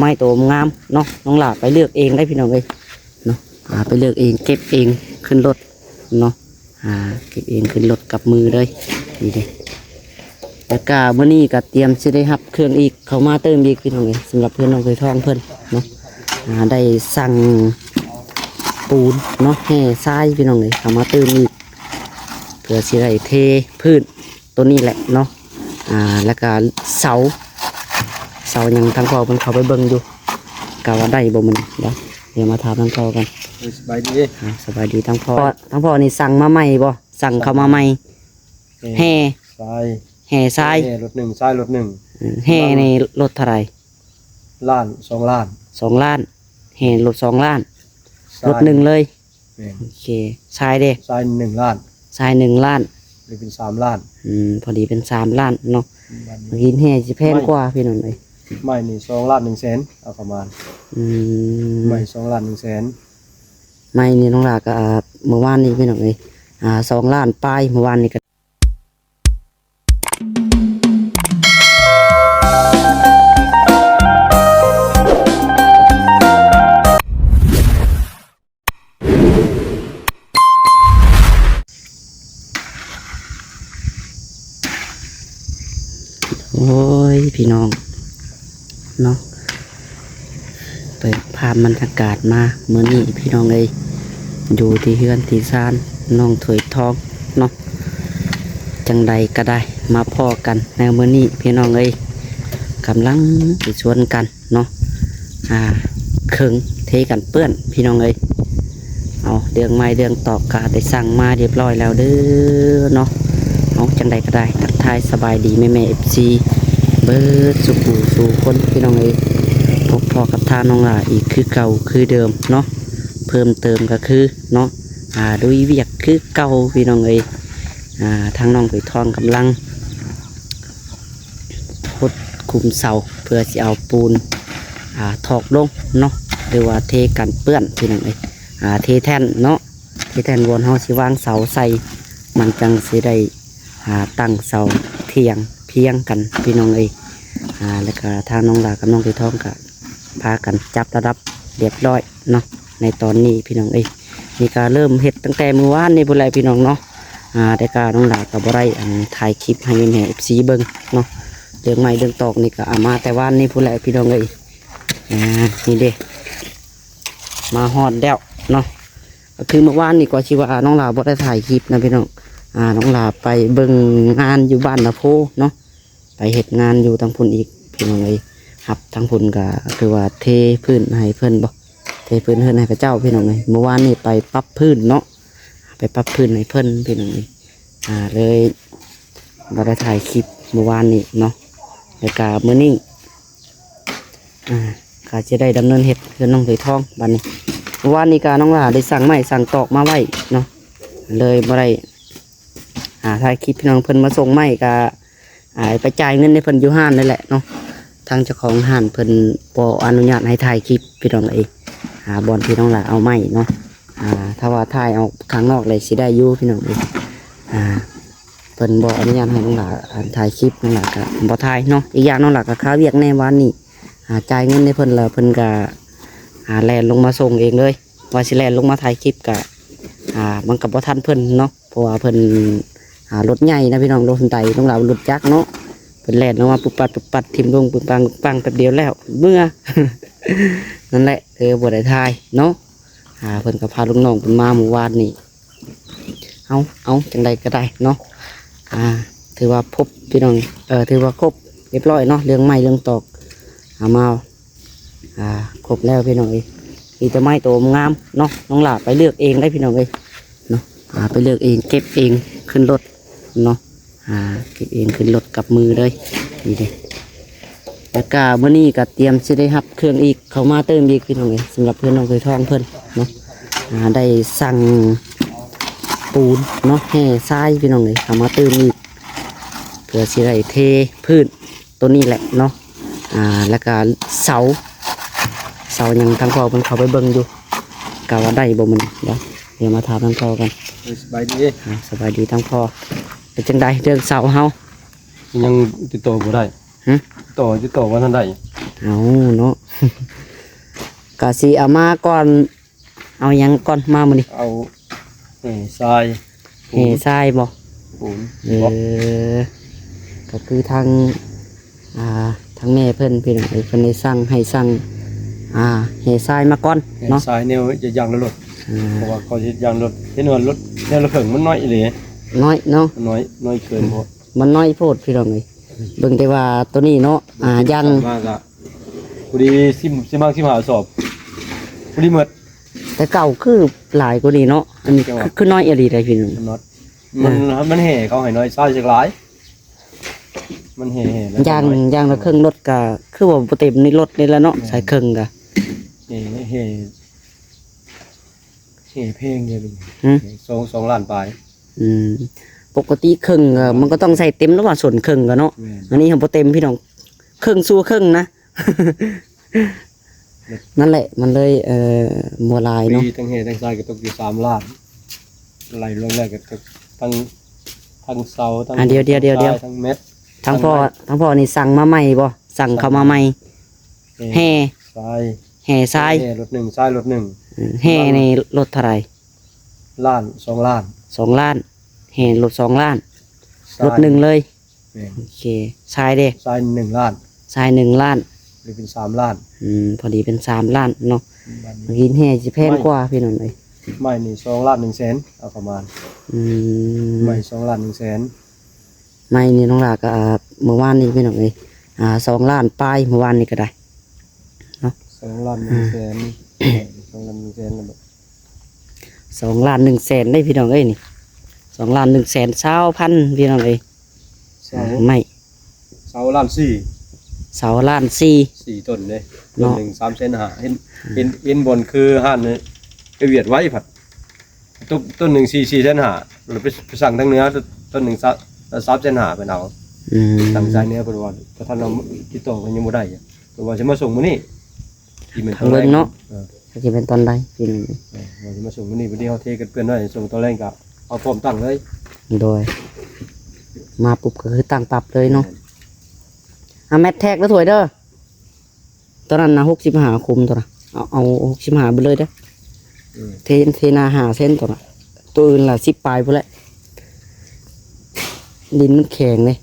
ໄມ້ໂຕງາມເນາະ ນ້ອງຫຼ້າໄປເລືອກເອງໄດ້ພີ່ນ້ອງເອີຍເນາະ. ອ່າ ໄປເລືອກເອງ ເກັບເອງຂຶ້ນລົດເນາະ. ອ່າ ເກັບເອງຂຶ້ນລົດກັບມືເລີຍ ນີ້ເດ້. ແລ້ວກະມື້ນີ້ກະຕຽມຊິໄດ້ຮັບເຄື່ອງອີກ ເຂົ້າມາເຕີມອີກພີ່ນ້ອງເອີຍ ສຳລັບເຮືອນນ້ອງຖອຍທອງເພິ່ນເນາະ. ອ່າ ໄດ້ສັ່ງປູນເນາະ ແຮ່ຊາຍພີ່ນ້ອງເອີຍ ເຂົ້າມາເຕີມອີກ ເພື່ອຊິໄດ້ເທພື້ນ ໂຕນີ້ແຫຼະເນາະ. ອ່າ ແລ້ວກະເສົາ ເສົາຫຍັງທາງພໍ່ເພິ່ນເຂົ້າໄປເບິ່ງຢູ່ ກະວ່າໄດ້ບໍ່ມື້ນີ້ ດຽວ ດຽວມາຖາມທາງພໍ່ກັນ. ເອີ ສະບາຍດີ. ອ່າ ສະບາຍດີທາງພໍ່. ທາງພໍ່ນີ້ສັ່ງມາໃໝ່ບໍ່? ສັ່ງເຂົ້າມາໃໝ່. ແຮ່ ແຮ່ ຊາຍ ແຮ່ຊາຍ ແຮ່ລົດໜຶ່ງ ຊາຍລົດໜຶ່ງ. ເອີ ແຮ່ນີ້ລົດເທົ່າໃດ? ລ້ານ ສອງລ້ານ ສອງລ້ານ. ແຮ່ລົດສອງລ້ານ ຊາຍລົດໜຶ່ງເລີຍ. ແມ່ນ ໂອເຄ. ຊາຍເດ້? ຊາຍໜຶ່ງລ້ານ ຊາຍໜຶ່ງລ້ານ ເລີຍເປັນສາມລ້ານ. ອືມ ພໍດີເປັນສາມລ້ານເນາະ. ບາດນີ້ຫີນແຮ່ຊິແພງກວ່າພີ່ນ້ອງເອີຍ. ໄມ້ນີ້ສອງລ້ານໜຶ່ງແສນ ເອົາປະມານ. ອືມ ໄມ້ສອງລ້ານໜຶ່ງແສນ. ໄມ້ນີ້ນ້ອງຫຼ້າກະ ອ່າ ມື້ວານນີ້ພີ່ນ້ອງເອີຍ ອ່າ ສອງລ້ານປາຍ ມື້ວານນີ້ກະ ໂອ້ຍ ພີ່ນ້ອງເນາະ ເປີດພາບບັນຍາກາດມາມື້ນີ້ພີ່ນ້ອງເອີຍ ຢູ່ທີ່ເຮືອນທີ່ຊານນ້ອງຖອຍທອງເນາະ. ຈັ່ງໃດກະໄດ້ມາພໍ້ກັນໃນມື້ນີ້ພີ່ນ້ອງເອີຍ ກຳລັງຊິຊວນກັນເນາະ ອ່າ ເຄິ່ງເທກັນເປື້ອນພີ່ນ້ອງເອີຍ. ເອົາ ເລື່ອງໄມ້ເລື່ອງຕອກກະໄດ້ສັ່ງມາຮຽບຮ້ອຍແລ້ວເດີເນາະ. ເອົາ ຈັ່ງໃດກະໄດ້ ທັກທາຍສະບາຍດີແມ່ໆ ເອັຟຊີ ເບິດສູ່ຜູ້ສູ່ຄົນພີ່ນ້ອງເອີຍ ພົບພໍ້ກັບທາງນ້ອງຫຼ້າອີກຄືເກົ່າຄືເດີມເນາະ. ເພີ່ມເຕີມກະຄືເນາະ ອ່າ ລຸຍວຽກຄືເກົ່າພີ່ນ້ອງເອີຍ. ອ່າ ທາງນ້ອງຖອຍທອງກຳລັງຂຸດຂຸມເສົາ ເພື່ອຊິເອົາປູນ ອ່າ ຖອກລົງເນາະ ຫຼືວ່າເທກັນເປື້ອນພີ່ນ້ອງເອີຍ ອ່າ ເທແທ່ນເນາະ ເທແທ່ນ ບ່ອນເຮົາຊິວາງເສົາໃສ່ ມັນຈັ່ງຊິໄດ້ ອ່າ ຕັ້ງເສົາທ່ຽງພຽງກັນພີ່ນ້ອງເອີຍ. ອ່າ ແລ້ວກະທາງນ້ອງຫຼ້າກັບນ້ອງຖອຍທອງກະພາກັນຈັບລະດັບຮຽບຮ້ອຍເນາະ ໃນຕອນນີ້ພີ່ນ້ອງເອີຍ. ນີ້ກະເລີ່ມເຮັດຕັ້ງແຕ່ມື້ວານນີ້ພຸ້ນແຫຼະພີ່ນ້ອງເນາະ. ອ່າ ແຕ່ກະນ້ອງຫຼ້າກະບໍ່ໄດ້ ອັນ ຖ່າຍຄລິບໃຫ້ແມ່ໆ ເອັຟຊີ ເບິ່ງເນາະ. ເລື່ອງໄມ້ເລື່ອງຕອກນີ້ກະເອົາມາແຕ່ວານນີ້ພຸ້ນແຫຼະພີ່ນ້ອງເອີຍ. ອ່າ ນີ້ເດ້ ມາຮອດແລ້ວເນາະ. ກະຄືມື້ວານນີ້ກະຊິວ່ານ້ອງຫຼ້າບໍ່ໄດ້ຖ່າຍຄລິບນະພີ່ນ້ອງ. ອ່າ ນ້ອງຫຼ້າໄປເບິ່ງງານຢູ່ບ້ານນາໂພເນາະ ໄປເຮັດງານຢູ່ທາງພຸ້ນອີກພີ່ນ້ອງເອີຍ. ຮັບທາງພຸ້ນກະຄືວ່າເທພື້ນໃຫ້ເພິ່ນບໍ ເທພື້ນເຮືອນໃຫ້ເຂົາເຈົ້າພີ່ນ້ອງເອີຍ. ມື້ວານນີ້ໄປປັບພື້ນເນາະ ໄປປັບພື້ນໃຫ້ເພິ່ນພີ່ນ້ອງເອີຍ. ອ່າ ເລີຍບໍ່ໄດ້ຖ່າຍຄລິບມື້ວານນີ້ເນາະ ແລ້ວກະມື້ນີ້ ອ່າ ກະຈະໄດ້ດຳເນີນເຮັດເຮືອນນ້ອງຖອຍທອງບາດນີ້. ເມື່ອວານນີ້ກະນ້ອງຫຼ້າໄດ້ສັ່ງໄມ້ສັ່ງຕອກມາໄວ້ເນາະ ເລີຍບໍ່ໄດ້ ອ່າ ຖ່າຍຄລິບພີ່ນ້ອງ. ເພິ່ນມາສົ່ງໄມ້ກະ ອ່າ ໄປຈ່າຍເງິນໃຫ້ເພິ່ນຢູ່ຮ້ານນັ້ນແຫຼະເນາະ. ທາງເຈົ້າຂອງຮ້ານເພິ່ນບໍ່ອະນຸຍາດໃຫ້ຖ່າຍຄລິບພີ່ນ້ອງເອີຍ. ອ່າ ບ່ອນທີ່ນ້ອງຫຼ້າເອົາໄມ້ເນາະ ອ່າ ຖ້າວ່າຖ່າຍອອກຂ້າງນອກແລ້ວຊິໄດ້ຢູ່ພີ່ນ້ອງເອີຍ. ອ່າ ເພິ່ນບໍ່ອະນຸຍາດໃຫ້ນ້ອງຫຼ້າ ອ່າ ຖ່າຍຄລິບ ນ້ອງຫຼ້າກະບໍ່ຖ່າຍເນາະ. ອີກຢ່າງນ້ອງຫຼ້າກະຄາວຽກແດ່ວານນີ້ ອ່າ ຈ່າຍເງິນໃຫ້ເພິ່ນແລ້ວ ເພິ່ນກະ ອ່າ ແລ່ນລົງມາສົ່ງເອງເລີຍ. ວ່າຊິແລ່ນລົງມາຖ່າຍຄລິບກະ ອ່າ ມັນກະບໍ່ທັນເພິ່ນເນາະ ເພາະວ່າເພິ່ນ ອ່າ ລົດໃຫຍ່ນະພີ່ນ້ອງ ລົດໃຫຍ່ ນ້ອງຫຼ້າລົດຈັກເນາະ. ເພິ່ນແລ່ນລົງມາປຸບປັດປຸບປັດ ຖິ້ມລົງປຶ້ງປັງປຶ້ງປັງ ແປັບດຽວແລ້ວເມືອ ນັ້ນແຫຼະ ເອີ ບໍ່ໄດ້ຖ່າຍເນາະ. ອ່າ ເພິ່ນກະພາລູກນ້ອງເພິ່ນມາມື້ວານນີ້. ເອົາ ເອົາ ຈັ່ງໃດກະໄດ້ເນາະ ອ່າ ຖືວ່າພົບພີ່ນ້ອງ ເອີ ຖືວ່າຄົບຮຽບຮ້ອຍເນາະ ເລື່ອງໄມ້ເລື່ອງຕອກ ເອົາມາ ອ່າ ຄົບແລ້ວພີ່ນ້ອງເອີຍ. ມີແຕ່ໄມ້ໂຕງາມເນາະ ນ້ອງຫຼ້າໄປເລືອກເອງໄດ້ພີ່ນ້ອງເອີຍເນາະ. ອ່າ ໄປເລືອກເອງ ເກັບເອງຂຶ້ນລົດເນາະ. ອ່າ ເກັບເອງຂຶ້ນລົດກັບມືເລີຍ ນີ້ເດ້. ແລ້ວກະມື້ນີ້ກະຕຽມຊິໄດ້ຮັບເຄື່ອງອີກ ເຂົ້າມາເຕີມອີກພີ່ນ້ອງເອີຍ ສຳລັບເຮືອນນ້ອງຖອຍທອງເພິ່ນເນາະ. ອ່າ ໄດ້ສັ່ງປູນເນາະ ແຮ່ຊາຍພີ່ນ້ອງເອີຍ ເຂົ້າມາເຕີມອີກ ເພື່ອຊິໄດ້ເທພື້ນ ໂຕນີ້ແຫຼະເນາະ. ອ່າ ແລ້ວກະເສົາ ເສົາຫຍັງທາງພໍ່ເພິ່ນເຂົ້າໄປເບິ່ງຢູ່ ກະວ່າໄດ້ບໍ່ມື້ນີ້ ດຽວ ດຽວມາຖາມທາງພໍ່ກັນ. ເອີ ສະບາຍດີ. ອ່າ ສະບາຍດີທາງພໍ່. ເປັນຈັ່ງໃດເລື່ອງເສົາເຮົາ? ຍັງຕິດຕໍ່ບໍ່ໄດ້. ຫຶ? ຕໍ່ ຕິດຕໍ່ບໍ່ທັນໄດ້. ຕິດ ເອົາເນາະ ກະຊິເອົາມາກ່ອນ. ເອົາຫຍັງກ່ອນມາມື້ນີ້? ເອົາແຮ່ຊາຍ ແຮ່ຊາຍບໍ່? ປູນ ເອີ ບລັອກ ກະຄືທາງ ອ່າ ທາງແມ່ເພິ່ນ ພີ່ນ້ອງເອີຍ ເພິ່ນໄດ້ສັ່ງ ໃຫ້ສັ່ງ ອ່າ ແຮ່ຊາຍມາກ່ອນເນາະ ແຮ່ຊາຍແນວຢ່າງລະລົດ ອ່າ ເພາະວ່າເຂົາເຮັດຢ່າງລະລົດ ເຫັນວ່າລົດແນວລະເຄິ່ງມັນນ້ອຍອີ່ຫຼີ ນ້ອຍເນາະ ມັນນ້ອຍ ນ້ອຍເກີນໂພດ ມັນນ້ອຍໂພດ ພີ່ນ້ອງເອີຍ ເບິ່ງແຕ່ວ່າໂຕນີ້ເນາະ ອ່າ ຢ່າງ ມາກະ ພໍດີສິບ ສິບຫ້າ ສິບຫ້າສອບ ພໍດີໝົດ ແຕ່ເກົ່າຄືຫຼາຍກວ່ານີ້ເນາະ ອັນນີ້ ຈັງຫວະ ຄື ຄືນ້ອຍອີ່ຫຼີໃດ໋ພີ່ນ້ອງ ມັນນ້ອຍ ມັນ ອ່າ ມັນແຫ່ເຂົາໃຫ້ນ້ອຍ ຊາຍຈັກຫຼາຍ ມັນແຫ່ ແຫ່ແລ້ວ ຢ່າງ ນ້ອຍ ຢ່າງລະເຄິ່ງລົດກະຄືວ່າບໍ່ເຕັມໃນລົດນີ້ແຫຼະເນາະ ແມ່ນ ໃສ່ເຄິ່ງກະ ແຫ່ ແຫ່ ແຫ່ແພງເດ້ ຫື? ສອງ ສອງລ້ານປາຍ ອືມ ປົກກະຕິເຄິ່ງກະ ມັນກະຕ້ອງໃສ່ເຕັມແລ້ວວ່າ ສ່ວນເຄິ່ງກະເນາະ ແມ່ນ ອັນນີ້ເຮົາບໍ່ເຕັມພີ່ນ້ອງ ເຄິ່ງສູ່ເຄິ່ງນະ ນັ້ນແຫຼະ ມັນເລີຍ ເອີ ບໍ່ຫຼາຍເນາະ ມີທັງແຮ່ທັງຊາຍກະຕົກຢູ່ສາມລ້ານ ໄລ່ລວມແລ້ວກະທັງ ທັງເສົາ ທັງ ອ່າ ດຽວໆໆໆ ທັງແມັດ ທັງພໍ່ ທັງພໍ່ນີ້ສັ່ງມາໃໝ່ບໍ່? ສັ່ງເຂົ້າມາໃໝ່ ແຮ່ ແຮ່ຊາຍ ແຮ່ຊາຍ ແຮ່ລົດໜຶ່ງ ຊາຍລົດໜຶ່ງ ອືມ ແຮ່ນີ້ລົດເທົ່າໃດ? ລ້ານ ສອງລ້ານ ສອງລ້ານ ແຮ່ລົດສອງລ້ານ ຊາຍ ລົດໜຶ່ງເລີຍ ແມ່ນ ໂອເຄ ຊາຍເດ? ຊາຍໜຶ່ງລ້ານ ຊາຍໜຶ່ງລ້ານ ຫຼືເປັນສາມລ້ານ ອືມ ພໍດີເປັນສາມລ້ານເນາະ ບາດນີ້ ຫີນແຮ່ຊິແພງກວ່າພີ່ນ້ອງເອີຍ ໄມ້ນີ້ສອງລ້ານໜຶ່ງແສນ ເອົາປະມານ ອືມ ໄມ້ສອງລ້ານໜຶ່ງແສນ ໄມ້ນີ້ນ້ອງຫຼ້າກະ ອ່າ ມື້ວານນີ້ພີ່ນ້ອງເອີຍ ອ່າ ສອງລ້ານປາຍ ມື້ວານນີ້ກະໄດ້ເນາະ ສອງລ້ານໜຶ່ງແສນ ອ່າ ສອງລ້ານໜຶ່ງແສນ ສອງລ້ານໜຶ່ງແສນເດ້ພີ່ນ້ອງເອີຍນີ້ ສອງລ້ານໜຶ່ງແສນຊາວພັນພີ່ນ້ອງເອີຍ ເສົາ ອ່າ ໄມ້ ເສົາລ້ານສີ່ ເສົາລ້ານສີ່ ສີ່ຕົ້ນເດ້ ເນາະ ຕົ້ນໜຶ່ງສາມແສນຫ້າ ເຫັນ ເຫັນ ເຫັນບ່ອນຄືຮ້ານໄປຫວຽດໄວ້ພັດ ຕົ້ນ ຕົ້ນໜຶ່ງສີ່ ສີ່ແສນຫ້າ ແລ້ວໄປ ໄປສັ່ງທາງເໜືອ ຕົ້ນໜຶ່ງ ສາມແສນຫ້າ ເພິ່ນເອົາ ອືມ ທາງສາຍເໜືອເພິ່ນວ່າ ບໍ່ທັນເອົາ ຕິດຕໍ່ເພິ່ນຍັງບໍ່ໄດ້ ເພິ່ນວ່າຊິມາສົ່ງມື້ນີ້ ຊິແມ່ນຕອນແລງເນາະ ເອີ ຊິແມ່ນຕອນໃດ ເອີ ວ່າຊິມາສົ່ງມື້ນີ້ ບາດນີ້ເຮົາເທກັນເປື້ອນໄວ້ ສົ່ງຕອນແລງກະເອົາພ້ອມຕັ້ງເລີຍ ໂດຍ ມາປຸບກະຄືຕັ້ງປັບເລີຍເນາະ ແມ່ນ ອ່າ ແມັດແທັກເດີ ຖ້ວຍເດີ. ຕອນນັ້ນນະ ຫົກສິບຫ້າ ຄຸມໂຕນະ ເອົາ ເອົາ ຫົກສິບຫ້າ ເບິດເລີຍເດີ້ ອືມ ເທ ເທໜ້າ ຫ້າເຊັນໂຕນະ ໂຕອື່ນລະ ສິບປາຍພຸ້ນແຫຼະ ດິນມັນແຂງເດ້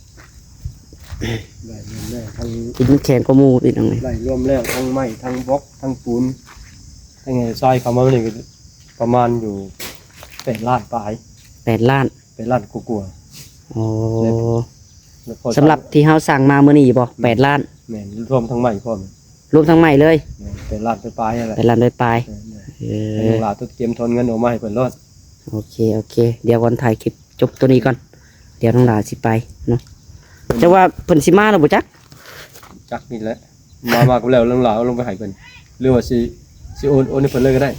ໄລ່ລວມແລ້ວທັງ ດິນມັນແຂງກວ່າໝູ່ອີກ ເອົາໄງ ໄລ່ລວມແລ້ວທັງໄມ້ ທັງບລັອກ ທັງປູນ ທັງຊາຍເຂົ້າມານີ້ກະປະມານຢູ່ ແປດລ້ານປາຍ ແປດລ້ານ ແປດລ້ານກວ່າໆ ອໍ ແລ້ວ ສຳລັບທີ່ເຮົາສັ່ງມາມື້ນີ້ບໍ່? ແປດລ້ານ ແມ່ນ ລວມທັງໄມ້ພ້ອມ ລວມທັງໄມ້ເລີຍ ແມ່ນ ແປດລ້ານປາຍໆຫັ້ນແຫຼະ ແປດລ້ານປາຍໆ ແມ່ນໆ ເອີ ໃຫ້ນ້ອງຫຼ້າເຕີມຖອນເງິນອອກມາໃຫ້ເພິ່ນໂລດ ໂອເຄ ໂອເຄ ດຽວກ່ອນ ຖ່າຍຄລິບຈົບໂຕນີ້ກ່ອນ ດຽວນ້ອງຫຼ້າຊິໄປເນາະ ແຕ່ວ່າເພິ່ນຊິມາແລ້ວບໍ່ຈັກ ຈັກນີ້ແຫຼະ ມາ ມາກະແລ້ວ ນ້ອງຫຼ້າເອົາລົງໄປໃຫ້ເພິ່ນ ຫຼືວ່າຊິ ຊິໂອນ ໂອນໃຫ້ເພິ່ນເລີຍກະໄດ້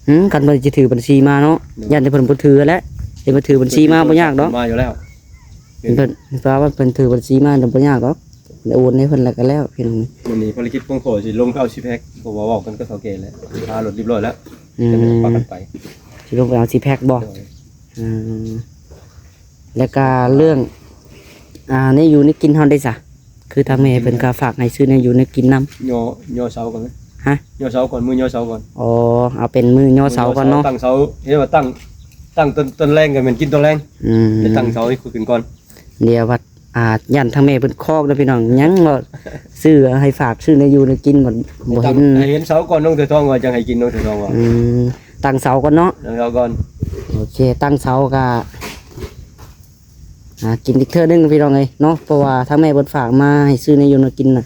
ຫື ຄັນເພິ່ນຊິຖືບັນຊີມາເນາະ ໂດຍ ຢ້ານແຕ່ເພິ່ນບໍ່ຖືຫັ້ນແຫຼະ ຊິມາຖືບັນຊີມາບໍ່ຍາກດອກ ມາຢູ່ແລ້ວ ເພິ່ນ ເພິ່ນ ເພິ່ນວ່າເພິ່ນຖືບັນຊີມາບໍ່ຍາກດອກ ໂອນໃຫ້ເພິ່ນແລ້ວກະແລ້ວ ພີ່ນ້ອງ ມື້ນີ້ພາລະກິດຂອງຂ້ອຍຊິລົງໄປເອົາຊີແພັກ ເພາະວ່າເວົ້າກັນກັບເຖົ້າແກ່ແລ້ວ ພາລົດຮຽບຮ້ອຍແລ້ວ ອືມ ຈະໄດ້ພາກັນໄປ ຊິລົງໄປເອົາຊີແພັກບໍ່? ໂດຍ ອືມ ແລ້ວກະເລື່ອງ ອ່າ ແນວຢູ່ແນວກິນເຮົາເດຊະ ຄືທາງແມ່ເພິ່ນກະຝາກໃຫ້ຊື້ແນວຢູ່ແນວກິນນຳ ຍໍ ຍໍເສົາກ່ອນ ຮະ ຍໍເສົາກ່ອນ ມື້ຍໍເສົາກ່ອນ ອໍ ເອົາເປັນມື້ຍໍເສົາກ່ອນເນາະ ຕັ້ງເສົາ ເຫັນວ່າຕັ້ງ ຕັ້ງຕອນ ຕອນແລງກະແມ່ນກິນຕອນແລງ ອືມ ໄດ້ຕັ້ງເສົາໃຫ້ຂຶ້ນກ່ອນ ດຽວວ່າ ອ່າ ຢ້ານທາງແມ່ເພິ່ນຄອກເດີພີ່ນ້ອງ ຍັງວ່າຊື້ໃຫ້ຝາກຊື້ແນວຢູ່ແນວກິນ ບໍ່ ບໍ່ເຫັນ ໃຫ້ເຫັນເສົາກ່ອນ ນ້ອງເສືອທອງວ່າຈັ່ງໃຫ້ກິນ ນ້ອງເສືອທອງວ່າ ອືມ ຕັ້ງເສົາກ່ອນເນາະ ຕັ້ງເສົາກ່ອນ ໂອເຄ ຕັ້ງເສົາກະ ຫາກິນອີກເທື່ອໜຶ່ງພີ່ນ້ອງເອີຍເນາະ ເພາະວ່າທາງແມ່ເພິ່ນຝາກມາໃຫ້ຊື້ແນວຢູ່ແນວກິນນະ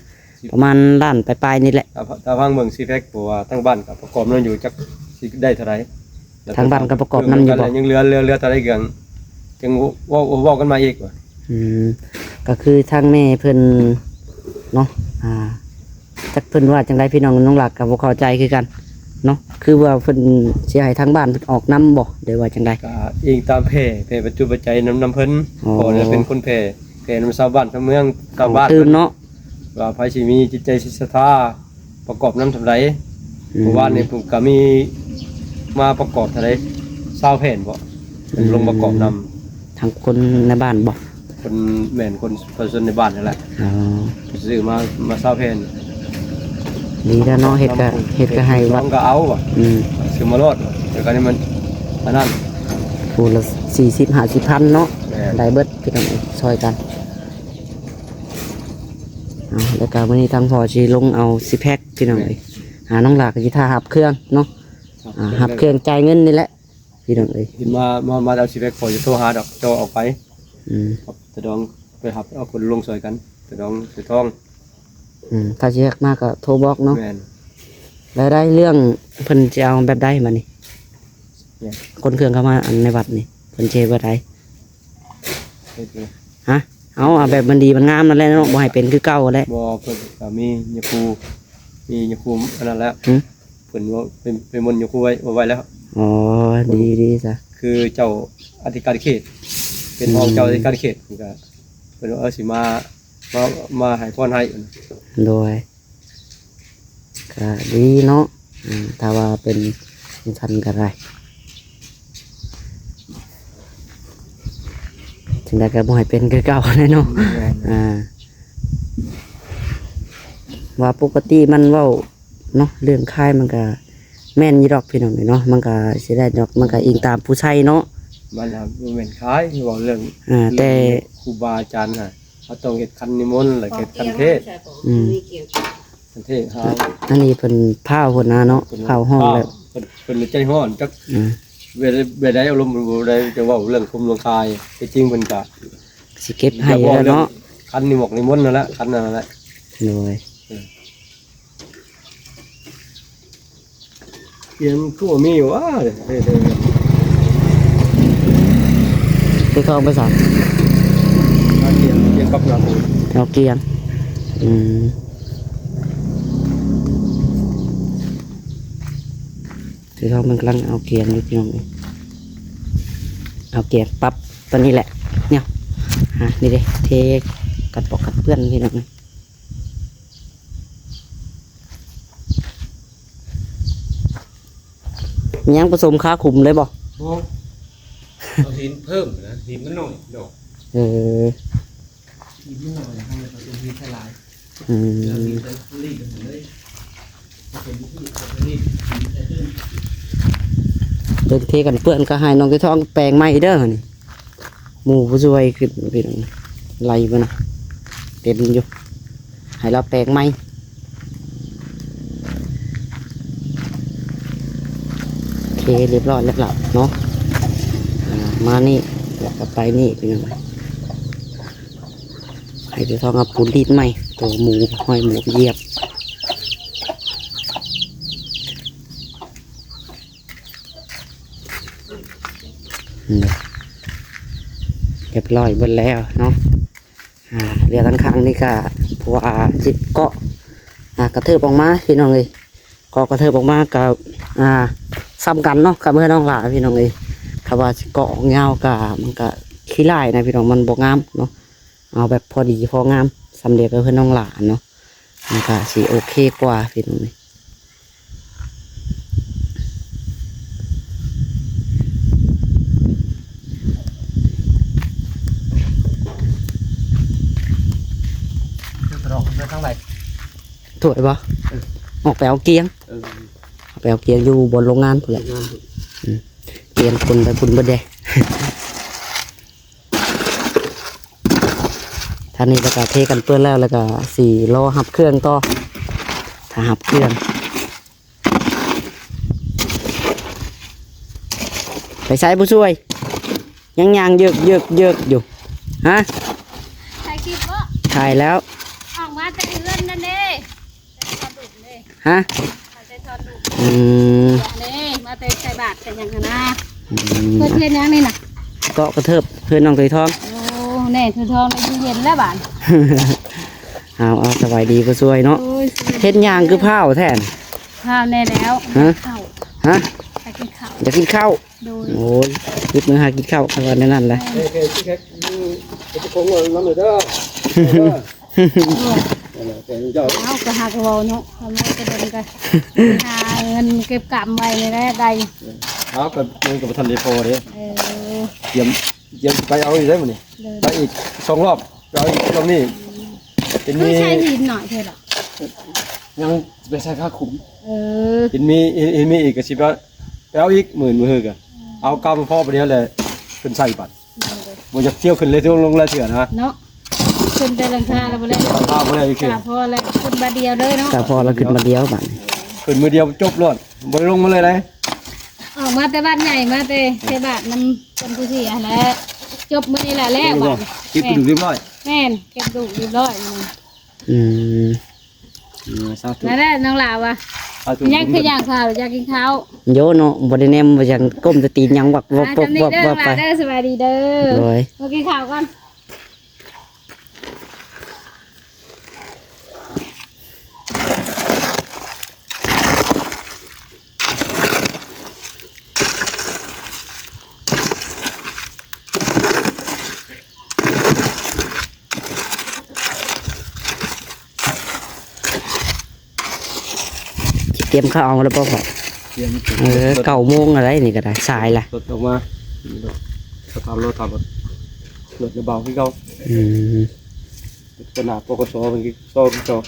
ປະມານລ້ານປາຍໆນີ້ແຫຼະ ຖ້າ ຖ້າຟັງເບິ່ງຊີແພັກ ເພາະວ່າທາງບ້ານກະປະກອບນຳຢູ່ ຈັກຊິໄດ້ເທົ່າໃດ ທາງບ້ານກະປະກອບນຳຢູ່ບໍ່? ຍັງເຫຼືອ ເຫຼືອ ເຫຼືອເທົ່າໃດກະ ຈັ່ງເວົ້າ ເວົ້າກັນໃໝ່ອີກ ອືມ ກະຄືທາງແມ່ເພິ່ນເນາະ ອ່າ ຈັກເພິ່ນວ່າຈັ່ງໃດພີ່ນ້ອງ ນ້ອງຫຼ້າກະບໍ່ເຂົ້າໃຈຄືກັນເນາະ ຄືວ່າເພິ່ນຊິໃຫ້ທາງບ້ານເພິ່ນອອກນຳບໍ່ ຫຼືວ່າຈັ່ງໃດ? ກະອີງຕາມແພ ແພປັດຈຸປັດໄຈນຳ ນຳເພິ່ນ ອໍ ເພາະວ່າເປັນຄົນແພ ແພນຳຊາວບ້ານຊາວເມືອງ ຊາວບ້ານເພິ່ນເນາະ ວ່າໃຜຊິມີຈິດໃຈສິດສັດທາ ປະກອບນຳສ່ຳໃດ ອືມ ເມື່ອວານນີ້ເພິ່ນກະມີມາປະກອບເທົ່າໃດ ຊາວແຜ່ນບໍ ເພິ່ນລົງປະກອບນຳ ອືມ ທາງຄົນໃນບ້ານບໍ? ຄົນ ແມ່ນ ຄົນປະຊາຊົນໃນບ້ານຫັ້ນແຫຼະ ອໍ ເພິ່ນຊື້ມາ ມາຊາວແຜ່ນ ດີແລ້ວເນາະ ເຮັດກະ ເຮັດກະໃຫ້ວັດ ນ້ອງກໍເອົາວ່າ ອືມ ຊື້ມາໂລດ ແລ້ວກໍນີ້ມັນອັນນັ້ນ ຜູ້ລະສີ່ສິບຫ້າສິບພັນເນາະ ແມ່ນ ໄດ້ເບິດ ພີ່ນ້ອງເອີຍ ຊ່ອຍກັນ. ເອົາ ແລ້ວກໍມື້ນີ້ທາງພໍ່ຊິລົງເອົາຊິແພັກ ພີ່ນ້ອງເອີຍ ແມ່ນ ຫານ້ອງຫຼ້າກໍຊິຖ້າຮັບເຄື່ອງເນາະ ຮັບເຄື່ອງ ອ່າ ຮັບເຄື່ອງຈ່າຍເງິນນີ້ແຫຼະ ພີ່ນ້ອງເອີຍ ເຫັນມາ ມາ ມາເອົາຊິແພັກ ຂໍຈະໂທຫາດອກ ເຈົ້າເອົາໄປ ອືມ ຕາດອງໄປຮັບເອົາຄົນລົງຊ່ອຍກັນ ຕາດອງ ຕາທອງ ອືມ ຖ້າຊິແພັກມາກໍໂທບອກເນາະ ແມ່ນ ແລ້ວໄດ້ເລື່ອງເພິ່ນຊິເອົາແບບໃດບາດນີ້ ແມ່ນ ຂົນເຄື່ອງເຂົ້າມາອັນໃນວັດນີ້ ເພິ່ນຊິເຮັດແບບໃດ ເຮັດເລີຍ ຮະ ເອົາ ເອົາແບບມັນດີມັນງາມນັ້ນແຫຼະເນາະ ບໍ່ໃຫ້ເປັນຄືເກົ່າແຫຼະ ບໍ່ ເພິ່ນກໍມີຍາຄູ ມີຍາຄູອັນນັ້ນແຫຼະ ຫື ເພິ່ນວ່າໄປ ໄປມົນຢູ່ຄູໄວ້ ໄວ້ແລ້ວ ອໍ ດີ ດີຊະ ຄືເຈົ້າອະທິການເຂດ ເປັນຮອງ ອືມ ເຈົ້າອະທິການເຂດ ເພິ່ນກໍ ເພິ່ນວ່າ ເອີ ຊິມາ ມາ ມາໃຫ້ພອນໃຫ້ ໂດຍ ກໍດີເນາະ ອືມ ຖ້າວ່າເປັນຈັ່ງຊັ້ນກໍໄດ້ ຈັ່ງໃດກໍບໍ່ໃຫ້ເປັນຄືເກົ່າແຫຼະເນາະ ແມ່ນ ອ່າ ວ່າປົກກະຕິມັນເວົ້າ ເນາະ ເລື່ອງຂາຍມັນກະແມ່ນຢູ່ດອກພີ່ນ້ອງເອີຍເນາະ ມັນກະຊິໄດ້ດອກ ມັນກະອີງຕາມຜູ້ໃຊ້ເນາະ ມັນຫາບໍ່ແມ່ນຂາຍ ເວົ້າເລື່ອງ ອ່າ ແຕ່ ເລື່ອງຄູບາອາຈານນະ ເຮົາຕ້ອງເຮັດຂັນນິມົນ ແລ້ວເຮັດຂັນເທດ ອືມ ຄັນເທດຫາ ອັນນີ້ເພິ່ນພ້າວພຸ້ນນະເນາະ ເພິ່ນ ພ້າວຮ້ອນແລ້ວ ເພິ່ນ ເພິ່ນໃຈຮ້ອນ ຈັກ ອືມ ແບບໃດ ແບບໃດ ອາລົມບໍ່ໄດ້ ຈະເວົ້າເລື່ອງຄຸມເລື່ອງຄາຍ ທີ່ຈິງເພິ່ນກະ ຊິເກັບໃຫ້ຢູ່ແລ້ວເນາະ ຄັນນິໝົກນິມົນນັ້ນແຫຼະ ຄັນນັ້ນແຫຼະ ໂດຍ ເອີ ກຽງຄືບໍ່ມີຫວາ ເດ້ ເດ້ ໄປທອງໄປໃສ ມາກຽງ ກຽງປັບໜ້າໂຕ ເອົາກຽງ ອືມ ໄປທອງມັນກຳລັງເອົາກຽງຢູ່ພີ່ນ້ອງເອີຍ ເອົາກຽງປັບຕອນນີ້ແຫຼະ ແນວ ອ່າ ນີ້ເດ້ ເທກັນປອກກັນເປື້ອນພີ່ນ້ອງເອີຍ. ຍັງປະສົມຄາຂຸມເລີຍບໍ່? ບໍ່ ເອົາຫີນເພີ່ມນະ ຫີນມັນໜ້ອຍດອກ ເອີ ຫີນມັນໜ້ອຍ ເຮົາປະສົມຫີນໃສ່ຫຼາຍ ອືມ ເອົາຫີນໃສ່ລີ້ກັນເລີຍ ປະສົມຫີນໃສ່ລີ້ ຫີນໃສ່ເພີ່ມ ເບິ່ງເທກັນເປື້ອນ ກໍໃຫ້ນ້ອງໄກ່ທອງແປງໃໝ່ເດີ ນີ້ ໝູ່ຜູ້ຊ່ວຍຂຶ້ນ ໄລ່ເບິ່ງ ເຕັມຢູ່ ໃຫ້ລາວແປງໃໝ່ ໂອເຄ ຮຽບຮ້ອຍແລ້ວລະເນາະ ອ່າ ມານີ້ ແລ້ວກໍໄປນີ້ ພີ່ນ້ອງ ໃຫ້ໄກ່ທອງເອົາປູນລີດໃໝ່ ໂຕໝູ ຮອຍໝູຢຽບ ນີ້ ຮຽບຮ້ອຍເບິດແລ້ວເນາະ ອ່າ ເຫຼືອທາງຂ້າງນີ້ກະ ເພາະວ່າຊິເກາະ ອ່າ ກະເທີບອອກມາ ພີ່ນ້ອງເອີຍ ເກາະກະເທີບອອກມາກະ ອ່າ ສ່ຳກັນເນາະ ກັບເຮືອນນ້ອງຫຼ້າ ພີ່ນ້ອງເອີຍ ຄັນວ່າຊິເກາະອອກຍາວກະ ມັນກະຂີ້ລ້າຍນະ ພີ່ນ້ອງ ມັນບໍ່ງາມເນາະ ເອົາແບບພໍດີພໍງາມ ສ່ຳດຽວກັບເຮືອນນ້ອງຫຼ້າເນາະ ມັນກະຊິໂອເຄກວ່າ ພີ່ນ້ອງເອີຍ. ຈະຕະຫຼອກໄປທາງໃດ? ຖ້ວຍບໍ່? ເອີ ອອກໄປເອົາກຽງ ເອີ ໄປເອົາກຽງຢູ່ບ່ອນໂລງງານພຸ້ນແຫຼະ ໂລງງານ ອືມ ກຽງຄົນໄປພຸ້ນເບິດເດ້. ທາງນີ້ແລ້ວກໍເທກັນເປື້ອນແລ້ວ ແລ້ວກໍຊິລໍຮັບເຄື່ອງຕໍ່ ຖ້າຮັບເຄື່ອງ ໄປໃສຜູ້ຊ່ວຍ? ຍັງຍ່າງເຢິກໆໆຢູ່ ຮະ? ຖ່າຍຄລິບບໍ່? ຖ່າຍແລ້ວ ອອກມາແຕ່ເຮືອນນັ້ນເດ້ ແຕ່ທອດດຸ່ມເດ້ ຮະ? ມາແຕ່ທອດດຸ່ມ ອືມ ນີ້ ມາແຕ່ໃສ່ບາດແຕ່ຫຍັງຫັ້ນນະ ອືມ ເພິ່ນເຮັດຫຍັງນີ້ນະ? ເກາະກະເທີບເຮືອນນ້ອງເຕີຍທອງ ໂອ້ ແນ່ເຕີຍທອງໄດ້ຢູ່ເຢັນແລ້ວບາດ ເອົາ ເອົາ ສະບາຍດີຜູ້ຊ່ວຍເນາະ ໂອ້ຍ ສະບາຍດີ ເຮັດຫຍັງຄືພ້າວແທ້? ພ້າວແນ່ແລ້ວ ຮະ? ເຂົ້າ ຮະ? ຢາກກິນເຂົ້າ ຢາກກິນເຂົ້າ ໂດຍ ໂອ້ຍ ຍືດມືຫາກິນເຂົ້າ ເຂົາວ່າແນວນັ້ນແຫຼະ ເອີ ເອີ ເອີ ເຮັດຂອງເງິນນຳເດີ ເອີ ເອົາ ກໍຫາກໍເວົ້າເນາະ ຄຳວ່າຈະເດີນກໍຫາເງິນເກັບກຳໄວ້ນີ້ແຫຼະໄດ້ ເອົາ ກໍມັນກໍບໍ່ທັນໄດ້ພໍເດ້ ເອີ ກຽມ ກຽມໄປເອົາອີກໄດ້ມື້ນີ້ ໂດຍ ໄປອີກສອງລອບ ໄປເອົາອີກລອບນີ້ ອືມ ເປັນ ຄືໃຊ້ຫີນໜ້ອຍເທື່ອລະ ຍັງໄປໃສ່ຜ້າຄຸມ. ເອີ ເຫັນມີ ເຫັນ ເຫັນມີອີກກໍຊິວ່າໄປເອົາອີກ ໝື່ນມື້ກະເອົາເກົ່າມາພໍ້ບາດດຽວແຫຼະ ຂຶ້ນໃສ່ບັດ. ໂດຍ ບໍ່ຢາກທ່ຽວຂຶ້ນເລີຍ ທ່ຽວລົງຫຼາຍເທື່ອນະ ເນາະ. ຂຶ້ນແຕ່ຫຼັງຄາແລ້ວບໍ່ໄດ້ ຫຼັງຄາບໍ່ໄດ້ອີກເທື່ອ ກະພໍແລ້ວ ຂຶ້ນບາດດຽວເລີຍເນາະ. ກະພໍແລ້ວ ຂຶ້ນບາດດຽວບາດນີ້ ຂຶ້ນມື້ດຽວຈົບໂລດ ບໍ່ໄດ້ລົງມາເລີຍໃດ. ອອກມາແຕ່ບ້ານໃຫຍ່ ມາແຕ່ເຊບາດນຳຄົນຜູ້ເສຍຫັ້ນແຫຼະ ຈົບມື້ນີ້ແຫຼະ ແລ້ວບາດນີ້ ເກັບກະດູກຮຽບຮ້ອຍ. ແມ່ນ ເກັບກະດູກຮຽບຮ້ອຍມື້ນີ້. ອືມ ເອີ ສາທຸ ນັ້ນແຫຼະນ້ອງຫຼ້າວ່າ ສາທຸ ຍັງຄືຢ່າງຊາວ ຢາກກິນເຂົ້າ. ໂຍເນາະ ບໍ່ໄດ້ແນມ ບໍ່ຢາກກົ້ມແຕ່ຕີນຍັງວັກວັບ ອ່າ ວັບ ຈຳນີ້ເດີ ວັບ ວັບໄປ ຫຼ້າເດີ ສະບາຍດີເດີ. ໂດຍ ມາກິນເຂົ້າກ່ອນ. ຊິກຽມເຂົ້າເອົາແລ້ວບໍ່ພໍ່? ກຽມ ເອີ ເກົ້າໂມງແລ້ວໄດ໋ ນີ້ກໍໄດ້ ສາຍລະ ລົດອອກມາ ລົດ ສະຕາດລົດ ຖອດລົດ ລົດນະບ່າວຄືເກົ່າ. ອືມ ຂະໜາດ ປກສ ເພິ່ນກໍຊອກ ຊອກ.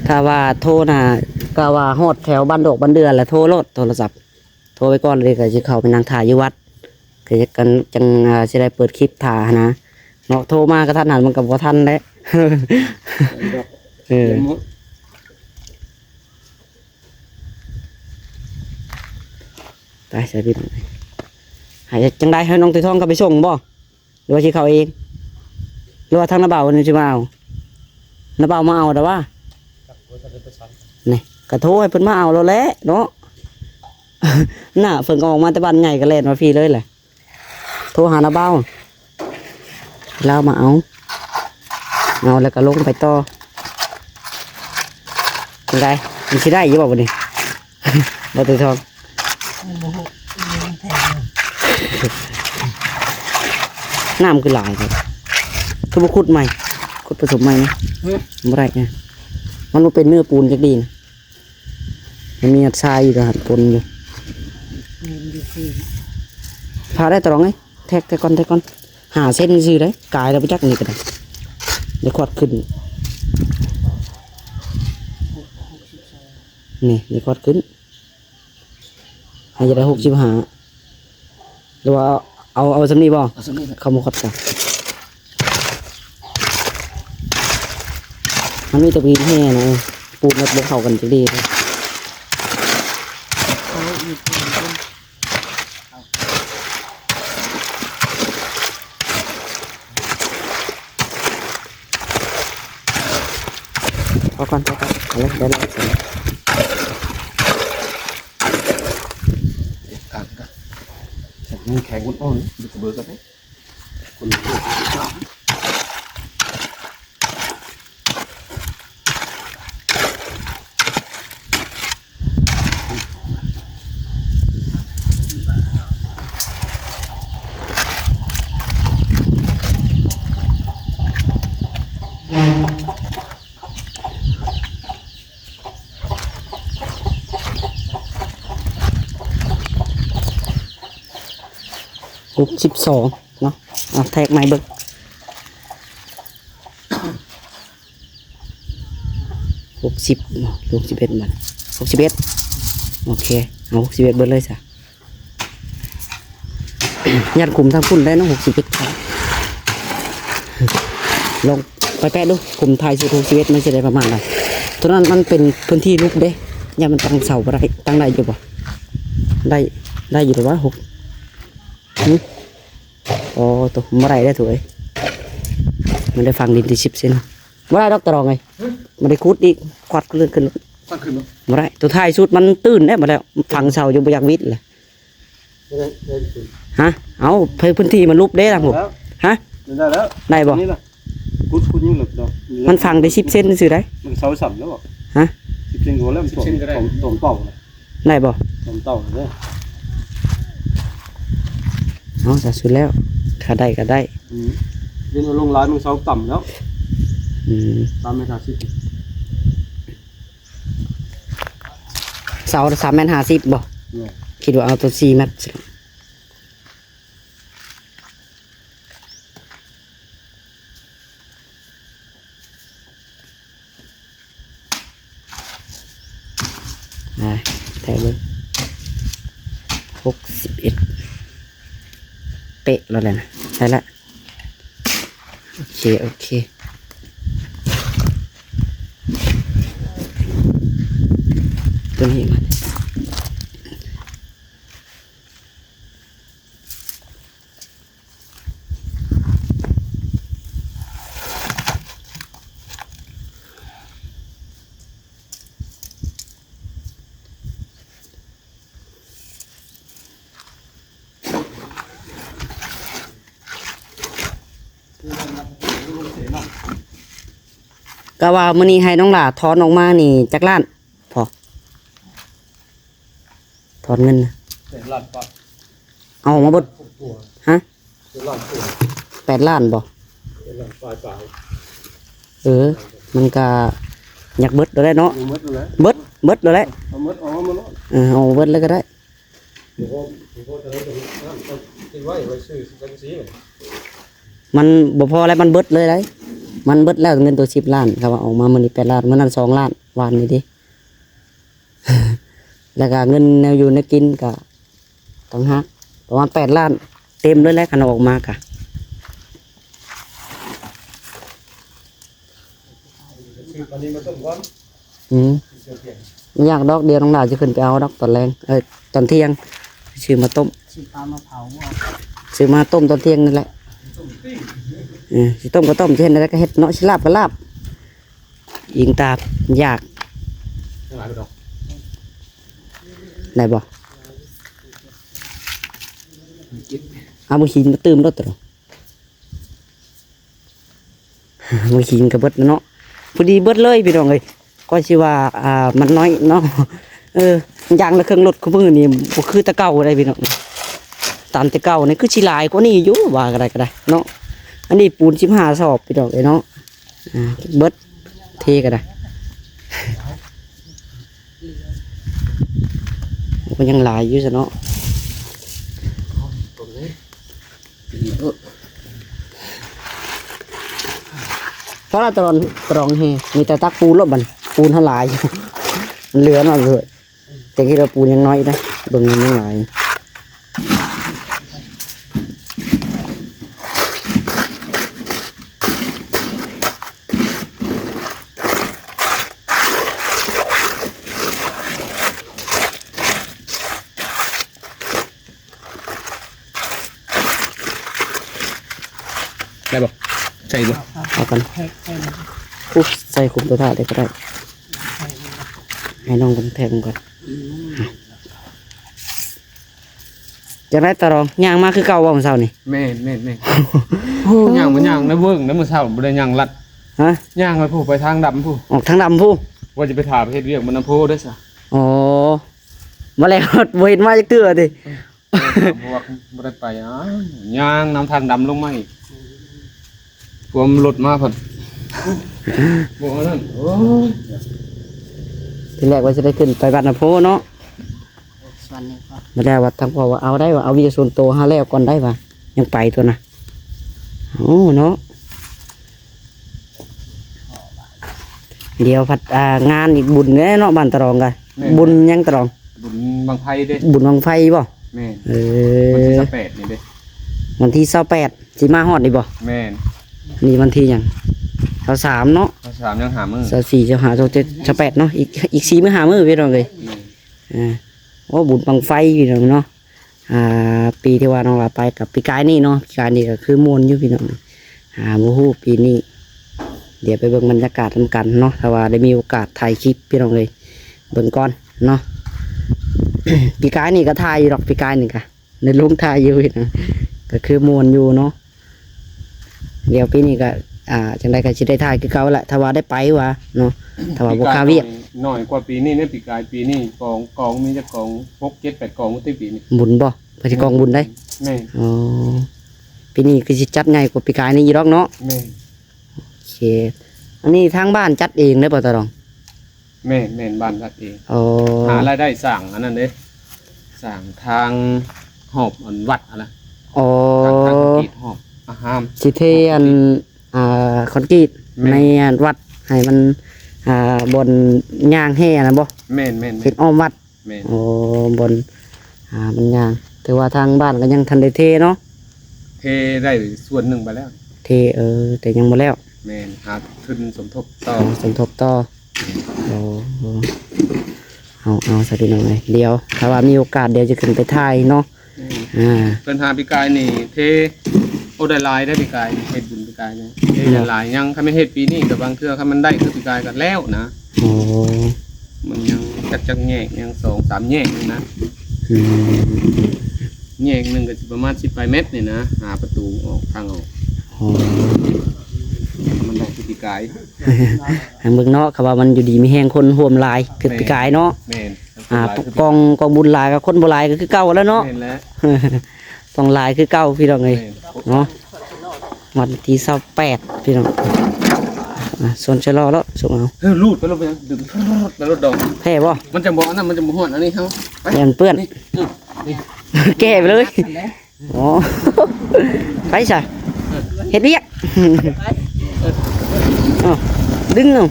ຖ້າວ່າໂທນະ ກະວ່າຮອດແຖວບ້ານດອກບ້ານເດືອແລ້ວ ໂທໂລດ ໂທລະສັບ ໂທໄປກ່ອນເລີຍ ກະຊິເຂົ້າໄປນັ່ງຖ້າຢູ່ວັດ ກະຈັ່ງ ຈັ່ງ ອ່າ ຊິໄດ້ເປີດຄລິບຖ້າຫັ້ນນະເນາະ. ໂທມາກະທັນຫັນ ມັນກະບໍ່ທັນແຫຼະ. ເອີ ໄປໃສ່ພີ່ນ້ອງ ໃຫ້ຈັ່ງໃດ ໃຫ້ນ້ອງຕີທອງເຂົ້າໄປສົ່ງບໍ່ ຫຼືວ່າຊິເຂົ້າເອງ ຫຼືວ່າທາງນ້າບ່າວເພິ່ນຊິມາເອົາ? ນ້າບ່າວມາເອົາດາວ່າ ນີ້ກະໂທໃຫ້ເພິ່ນມາເອົາໂລດແຫຼະເນາະ. ໜ້າເພິ່ນກໍອອກມາແຕ່ບ້ານໃຫຍ່ ກະແລ່ນມາພີ້ເລີຍແຫຼະ. ໂທຫານ້າບ່າວ ລາວມາເອົາ ເອົາແລ້ວກໍລົງໄປຕໍ່. ຈັ່ງໃດ ມັນຊິໄດ້ຢູ່ບໍ່ບາດນີ້ ບໍ່ໄດ້ທອງ? ມັນບໍ່ຮູ້ ມັນແພງຢູ່. ນ້ຳຄືຫຼາຍແທ້ ຄືບໍ່ຂຸດໃໝ່ ຂຸດປະສົມໃໝ່ນະ. ຫຶ? ບໍ່ໄດ້ນະ ມັນບໍ່ເປັນເນື້ອປູນຈັກດີນະ. ມັນມີອັດຊາຍຢູ່ ທະຫານປົນຢູ່ ແມ່ນຢູ່ຄື ພາໄດ້ຕະຫຼອງເອີຍ. ແທກ ແທກກ່ອນ ແທກກ່ອນ ຫ້າເຊັນຊື່ໃດ໋ ກາຍແລ້ວບໍ່ຈັກ ນີ້ກໍໄດ້ ໄດ້ຄວັດຂຶ້ນ ນີ້ ໄດ້ຄວັດຂຶ້ນ ໃຫ້ຈະໄດ້ຫົກສິບຫ້າ. ຫຼືວ່າເອົາ ເອົາສ່ຳນີ້ບໍ່? ເອົາສ່ຳນີ້ແຫຼະ ເຂົ້າມາຄວັດກັນ. ມັນມີແຕ່ປີນແຮ່ນະ ປູນມັນບໍ່ເຂົ້າກັນຈັກດີ. ເອົາອີກ ພໍກ່ອນ ພໍກ່ອນ ເອົາເລີຍ ໄດ້ແລ້ວ. ກາງກະ ແຂງອ່ອນໆ ເບີກັນເດ້ ຄົນ ຫົກສິບສອງເນາະ. ເອົາແທກໃໝ່ເບິ່ງ ຫົກສິບ ຫົກສິບເອັດ ມັນ ຫົກສິບເອັດ ໂອເຄ ເອົາຫົກສິບເອັດເບິດເລີຍຊະ. ຢ້ານຂຸມທາງພຸ້ນໄດ້ເນາະ ຫົກສິບເອັດ ລອງໄປແປະດູ ຂຸມທ້າຍສຸດ ຫົກສິບເອັດ ມັນຊິໄດ້ປະມານໃດ. ຕົວນັ້ນມັນເປັນພື້ນທີ່ຫຼຸບເດ້ ຢ້ານມັນຕັ້ງເສົາບໍ່ໄດ້. ຕັ້ງໄດ້ຢູ່ບໍ່? ໄດ້ ໄດ້ຢູ່ແຕ່ວ່າຫົກ ຫຶ? ອໍ ໂຕ ບໍ່ໄດ້ເດ້ໂຕເອີຍ ມັນໄດ້ຝັງດິນທີ່ສິບເຊັນ. ບໍ່ໄດ້ດອກຕະຫຼອງເອີຍ ຫຶ? ບໍ່ໄດ້ຂຸດອີກ ຄວັດຂຶ້ນ ຂຶ້ນ ຄວັດຂຶ້ນບໍ່? ບໍ່ໄດ້ ຕົວທ້າຍສຸດມັນຕື້ນເດ້ ບໍ່ໄດ້ ຝັງເສົາຢູ່ ບໍ່ຢາກວິດແຫຼະ. ບໍ່ໄດ້ ໄດ້ຂຶ້ນ ຮະ? ເອົາ ພື້ນທີ່ມັນຫຼຸບເດ້ທາງພຸ້ນ ແລ້ວ ຮະ? ໄດ້ແລ້ວ ໄດ້ບໍ່? ນີ້ລະ ຂຸດ ຂຸດຍິງເລິກດອກ ມັນຝັງໄດ້ສິບເຊັນຊື່ໃດ໋. ມັນເສົາສັ້ນແລ້ວບໍ່? ຮະ? ສິບເຊັນກໍແລ້ວ ສິບເຊັນກໍໄດ້ ຕົວເປົ້ານະ. ໄດ້ບໍ່? ຕົວເຕົ້າເດີ ເອົາ ສາທຸແລ້ວ ຖ້າໄດ້ກໍໄດ້. ອືມ ເດີນເອົາລົງຫຼາຍ ມັນເສົາຕ່ຳແລ້ວ. ອືມ ສາມແມັດຫ້າສິບ ເສົາສາມແມັດຫ້າສິບບໍ່? ແມ່ນ ຄິດວ່າເອົາຕົວສີ່ແມັດ. ມາແທະເບິ່ງ ຫົກສິບເອັດ ເປະແລ້ວແຫຼະນະ ໄດ້ລະ. ໂອເຄ ໂອເຄ ຕົວນີ້ມາ. ກະວ່າມື້ນີ້ໃຫ້ນ້ອງຫຼ້າຖອນອອກມານີ້ຈັກລ້ານ? ພໍ ຖອນເງິນນະ ແປດລ້ານປາຍ ເອົາອອກມາເບິດ. ຮະ ແປດລ້ານປາຍ ແປດລ້ານບໍ່? ແປດລ້ານປາຍປາຍ. ເອີ ມັນກະຢາກເບິດໂລດແຫຼະເນາະ. ເບິດໂລດແຫຼະ ເບິດ ເບິດໂລດແຫຼະ ເອົາໝົດ ເອົາມາໂລດ. ເອີ ເອົາເບິດເລີຍກະໄດ້. ບໍ່ພໍ ບໍ່ພໍເທົ່າໃດກໍ ກໍເກັບໄວ້ ໄວ້ຊື້ສັງກະສີ. ມັນບໍ່ພໍແລ້ວ ມັນເບິດເລີຍໄດ໋. ມັນເບິດແລ້ວ ເງິນໂຕສິບລ້ານ ເຂົາວ່າອອກມາມື້ນີ້ແປດລ້ານ ມື້ນັ້ນສອງລ້ານ ວານນີ້ເດ. ແລ້ວກະເງິນແນວຢູ່ແນວກິນກະຕ່າງຫາກ ປະມານແປດລ້ານເຕັມເລີຍແຫຼະ ຄັນເອົາອອກມາກະ. ຊື້ປານິນມາຕົ້ມກ່ອນ. ອືມ ບໍ່ຍາກດອກ ດຽວນ້ອງຫຼ້າຊິຂຶ້ນໄປເອົາດອກຕອນແລງ ເອີ ຕອນທ່ຽງ ຊື້ມາຕົ້ມ ຊື້ປາມາເຜົາບໍ່? ຊື້ມາຕົ້ມຕອນທ່ຽງນີ້ແຫຼະ. ເອີ ຊິຕົ້ມກໍຕົ້ມ ຊິເຮັດແນວໃດກໍເຮັດເນາະ ຊິລາບກໍລາບ ອີງຕາມຢາກ. ໄດ້ບໍ່? ເອົາໝາກຫີນມາຕື່ມໂລດ. ມື້ກິນກໍເບິດແລ້ວເນາະ ພໍດີເບິດເລີຍພີ່ນ້ອງເອີຍ. ກໍຊິວ່າ ອ່າ ມັນນ້ອຍເນາະ ເອີ ຢ່າງລະເຄິ່ງລົດ ຄູ່ມື້ນີ້ບໍ່ຄືແຕ່ເກົ່າໃດພີ່ນ້ອງ. ຕາມແຕ່ເກົ່ານີ້ຄືຊິຫຼາຍກວ່ານີ້ຢູ່ ວ່າກໍໄດ້ ກໍໄດ້ເນາະ. ອັນນີ້ປູນສິບຫ້າສອບພີ່ນ້ອງເອີຍເນາະ. ອ່າ ເບິດເທກໍໄດ້ ໂອ້ ກໍຍັງຫຼາຍຢູ່ຊະເນາະ. ພໍລະຕະຫຼອງ ຕະຫຼອງແຮ່ ມີແຕ່ຕັກປູນໂລດບັດ ປູນເຮົາຫຼາຍ ມັນເຫຼືອເນາະ. ແຕ່ຄິດວ່າປູນຍັງນ້ອຍນະ ເບິ່ງມັນຍັງຫຼາຍ. ໄດ້ບໍ່? ໃສ່ບໍ່? ເອົາກັນ ໃສ່ຄຸມໂຕທ້າຍໄດ້ກໍໄດ້ ໃຫ້ນ້ອງເພິ່ນແທກເບິ່ງກ່ອນ. ຈັ່ງໃດຕາຫຼອງ ຍ່າງມາຄືເກົ່າບໍ່ມື້ເຊົ້ານີ້? ແມ່ນໆ ໂອ້ ຍ່າງບໍ່ຍ່າງນະ ເບິ່ງນະ ມື້ເຊົ້າບໍ່ໄດ້ຍ່າງລັດ. ຮະ? ຍ່າງໄປພຸ້ນ ໄປທາງດຳພຸ້ນ ອອກທາງດຳພຸ້ນ ວ່າຈະໄປຖ້າໄປເຮັດວຽກຢູ່ນຳໂພເດ້ຊະ. ອໍ ມາແລ້ວບໍ່ເຫັນມາຈັກເທື່ອຕິ. ບໍ່ ບໍ່ໄດ້ໄປ ອ້າວ ຍ່າງນຳທາງດຳລົງມາອີກ ພວມລົດມາເພິ່ນ ບໍ່ອັນນັ້ນ. ໂອ້ຍ ທີແລກວ່າຊິໄດ້ຂຶ້ນໄປວັດນະໂພເນາະ ສ່ວນນີ້ກໍ ມາແລ້ວວ່າທາງພໍ່ວ່າເອົາໄດ້ວ່າ ເອົາວຽກສ່ວນໂຕຫາແລ້ວກ່ອນໄດ້ວ່າ ຍັງໄປຕົວນະ. ໂອ້ ເນາະ ດຽວພັດ ອ່າ ງານອີກ ບຸນແນ່ເນາະ ບ້ານຕາຫຼອງກະ. ແມ່ນ ບຸນຫຍັງຕາຫຼອງ? ບຸນບັ້ງໄຟເດ້. ບຸນບັ້ງໄຟບໍ່? ແມ່ນ ເອີ ວັນທີຊາວແປດນີ້ເດ້. ວັນທີຊາວແປດ ຊິມາຮອດນີ້ບໍ່? ແມ່ນ ນີ້ວັນທີຫຍັງ? ຊາວສາມເນາະ ຊາວສາມ ຍັງຫ້າມື້ ຊາວສີ່ ຊາວຫ້າ ຊາວເຈັດ ຊາວແປດເນາະ ອີກ ອີກສີ່ມື້ຫ້າມື້ພີ່ນ້ອງເອີຍ. ແມ່ນ ອ່າ ໂອ້ ບຸນບັ້ງໄຟພີ່ນ້ອງເນາະ. ອ່າ ປີທີ່ວ່ານ້ອງຫຼ້າໄປກັບປີກາຍນີ້ເນາະ ປີກາຍນີ້ກໍຄືມ່ວນຢູ່ພີ່ນ້ອງ. ອ່າ ບໍ່ຮູ້ປີນີ້ ດຽວໄປເບິ່ງບັນຍາກາດນຳກັນເນາະ ຖ້າວ່າໄດ້ມີໂອກາດຖ່າຍຄລິບພີ່ນ້ອງເອີຍ ເບິ່ງກ່ອນເນາະ. ປີກາຍນີ້ກໍຖ່າຍຢູ່ດອກ ປີກາຍນີ້ກໍໄດ້ລົງຖ່າຍຢູ່ພີ່ນ້ອງ ກໍຄືມ່ວນຢູ່ເນາະ. ດຽວປີນີ້ກໍ ອ່າ ຈັ່ງໃດກໍຊິໄດ້ຖ່າຍຄືເກົ່າແຫຼະ ຖ້າວ່າໄດ້ໄປວ່າເນາະ ຖ້າວ່າບໍ່ຄາວຽກ. ປີກາຍໜ້ອຍ ໜ້ອຍກວ່າປີນີ້ເດ້ ປີກາຍ ປີນີ້ກອງ ກອງມີຈັກກອງ ຫົກ ເຈັດ ແປດ ກອງຕິ ປີນີ້. ບຸນບໍ່? ເພິ່ນຊິກອງບຸນໄດ໋. ແມ່ນ ອໍ ປີນີ້ຄືຊິຈັດໃຫຍ່ກວ່າປີກາຍນີ້ຢູ່ດອກເນາະ. ແມ່ນ ໂອເຄ ອັນນີ້ທາງບ້ານຈັດເອງເດ້ບໍ່ຕາຫຼອງ? ແມ່ນໆ ບ້ານຈັດເອງ. ອໍ ຫາລາຍໄດ້ສ້າງອັນນັ້ນເດ້. ສ້າງທາງຮອບອັນວັດຫັ້ນນະ. ອໍ ສ້າງທາງຄອນກຣີດຮອບອາຮາມ ຊິເທອັນ ອ່າ ຄອນກຣີດ ແມ່ນ ໃນອັນວັດໃຫ້ມັນ ອ່າ ບ່ອນຍ່າງແຫ່ຫັ້ນນະບໍ? ແມ່ນໆໆ ເຮັດອ້ອມວັດ. ແມ່ນ. ໂອ້ ບ່ອນ ອ່າ ມັນຍ່າງ ຖືວ່າທາງບ້ານກໍຍັງທັນໄດ້ເທເນາະ? ເທໄດ້ສ່ວນໜຶ່ງໄປແລ້ວ. ເທ ເອີ ແຕ່ຍັງບໍ່ແລ້ວ. ແມ່ນ. ຫາທຶນສົມທົບຕໍ່. ຫາສົມທົບຕໍ່. ໂອ້ ເອົາ ເອົາ ຊະພີ່ນ້ອງເອີຍ ດຽວຖ້າວ່າມີໂອກາດ ດຽວຈະຂຶ້ນໄປຖ່າຍເນາະ. ອືມ ອ່າ ເພິ່ນຫາປີກາຍນີ້ເທ ໂອ້ ໄດ້ຫຼາຍໄດ໋ປີກາຍນີ້ ເຮັດບຸນປີກາຍນີ້ເທ ເນາະ ໄດ້ຫຼາຍ. ຍັງ ຄັນແມ່ນເຮັດປີນີ້ກໍບາງເທື່ອ ຄັນມັນໄດ້ຄືປີກາຍກໍແລ້ວນະ. ໂອ້ ມັນຍັງຈັກ ຈັກແຍກ ຍັງສອງສາມແຍກນີ້ນະ. ອືມ ແຍກໜຶ່ງກໍຊິປະມານສິບປາຍແມັດນີ້ນະ ຫາປະຕູອອກ ທາງອອກ. ໂອ້ ມັນໄດ້ຄືປີກາຍ ໃຫ້ເບິ່ງເນາະ ຄຳວ່າມັນຢູ່ດີມີແຮງ ຄົນຮ່ວມຫຼາຍຄືປີກາຍເນາະ. ແມ່ນ. ອ່າ ກອງ ກອງບຸນຫຼາຍກໍຄົນບໍ່ຫຼາຍກໍຄືເກົ່າແລ້ວເນາະ. ແມ່ນແຫຼະ ຕ້ອງຫຼາຍຄືເກົ່າພີ່ນ້ອງເອີຍ. ແມ່ນ. ເນາະ ວັນທີຊາວແປດພີ່ນ້ອງ. ອ່າ ຊົນຊະລໍເນາະ ຊົນເອົາ. ເອີ ລູດໄປໂລດ ໄປຍັງ ດຶງໄປໂລດດອກ. ແພ້ບໍ່? ມັນຈະບໍ່ອັນນັ້ນ ມັນຈະບໍ່ຮ້ອນອັນນີ້ເຮົາ. ໄປ ຢ້ານເປື້ອນ. ນີ້ ເອີ ນີ້ ແກ້ໄປເລີຍ. ອໍ ໄປຊະ ເຮັດວຽກ. ອ້າວ ດຶງເອົາ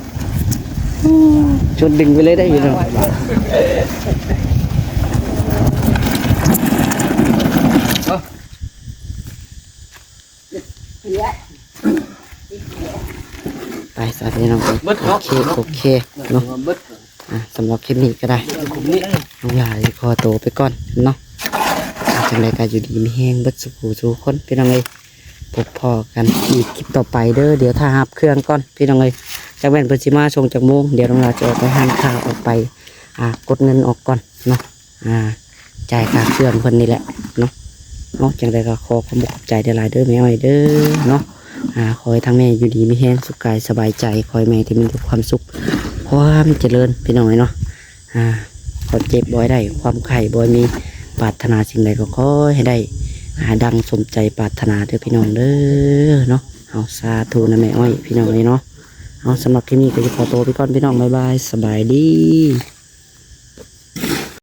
ຊົນດຶງໄປເລີຍໄດ໋ພີ່ນ້ອງ. ໄປຊະພີ່ນ້ອງ. ເບິດເນາະ ໂອເຄ ໂອເຄເນາະ. ເບິດ ອ່າ ສຳລັບຄລິບນີ້ກໍໄດ້ ເອີ ຂອງນີ້ ນ້ອງຫຼ້າຊິຂໍໂຕໄປກ່ອນເນາະ. ອ່າ ຈັ່ງໃດກໍຢູ່ດີມີແຮງເບິດສູ່ຜູ້ສູ່ຄົນພີ່ນ້ອງເອີຍ. ພົບພໍ້ກັນອີກຄລິບຕໍ່ໄປເດີ. ດຽວຖ້າຮັບເຄື່ອງກ່ອນພີ່ນ້ອງເອີຍ. ຈັກແມ່ນເພິ່ນຊິມາສົ່ງຈັກໂມງ. ດຽວນ້ອງຫຼ້າຈະອອກໄປຮ້ານຄ້າ ອອກໄປ ອ່າ ກົດເງິນອອກກ່ອນເນາະ. ອ່າ ຈ່າຍຄ່າເຄື່ອງເພິ່ນນີ້ແຫຼະເນາະ. ເນາະ ຈັ່ງໃດກໍຂໍຂອບໃຈຫຼາຍໆເດີແມ່ອ້ອຍເດີເນາະ. ອ່າ ຂໍໃຫ້ທາງແມ່ຢູ່ດີມີແຮງ ສຸກກາຍສະບາຍໃຈ. ຂໍໃຫ້ແມ່ທີ່ມີແຕ່ຄວາມສຸກ ຄວາມຈະເລີນ ພີ່ນ້ອງເອີຍເນາະ. ອ່າ ຄວາມເຈັບບໍ່ໃຫ້ໄດ້ ຄວາມໄຂ້ບໍ່ໃຫ້ມີ ປາດຖະໜາສິ່ງໃດກໍຂໍໃຫ້ໄດ້ ອ່າ ດັ່ງສົມໃຈປາດຖະໜາເດີພີ່ນ້ອງເດີເນາະ. ເອົາ ສາທຸນະແມ່ອ້ອຍ ພີ່ນ້ອງເອີຍເນາະ. ເອົາ ສຳລັບຄລິບນີ້ກໍຊິຂໍໂຕໄປກ່ອນພີ່ນ້ອງ. ບາຍບາຍ ສະບາຍດີ.